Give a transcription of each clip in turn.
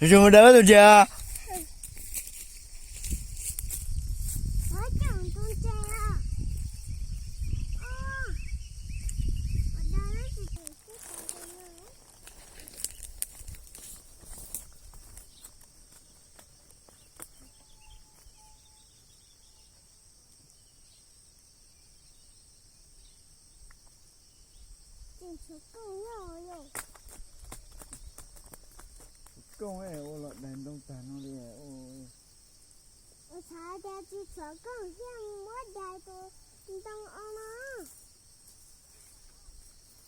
Zoo daws tus ntses. Kooj ua los daig ntoo tag no li. Ua txhav tias tsis tshuav kooj thiaj muab daig tus ntoo o no.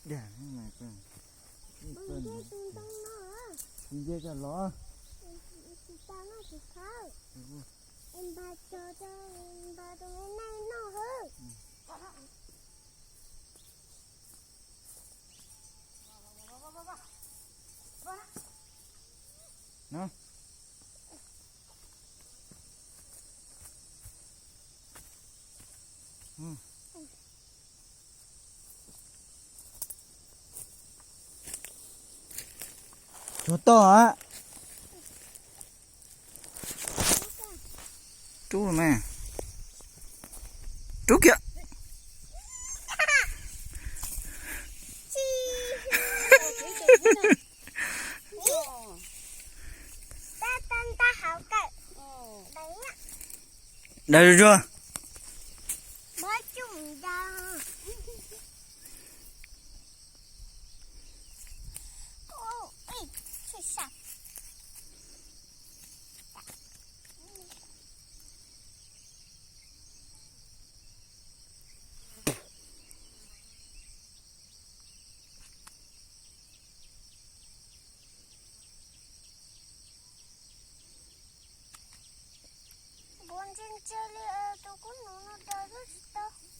Daig, tus ntoo no. Tsis nce cov los. Tsis tau noj tsis khawb. Es npag tso, npag tus me neeg noj hwb. Tshuav toj a. Rub mas. Rub kiag. Daws zuag zuag.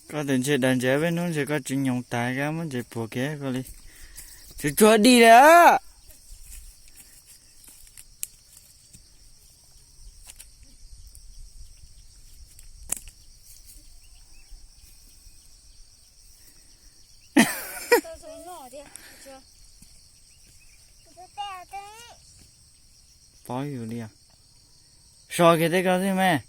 Koj tus ntses daws ntses, peb hnub ntses koj tsis nyoos tas, koj muab ntses puag kiag koj li. Tsuag tsuag dim lawm. Paub yus li os. So kiag tej ko xwb mas.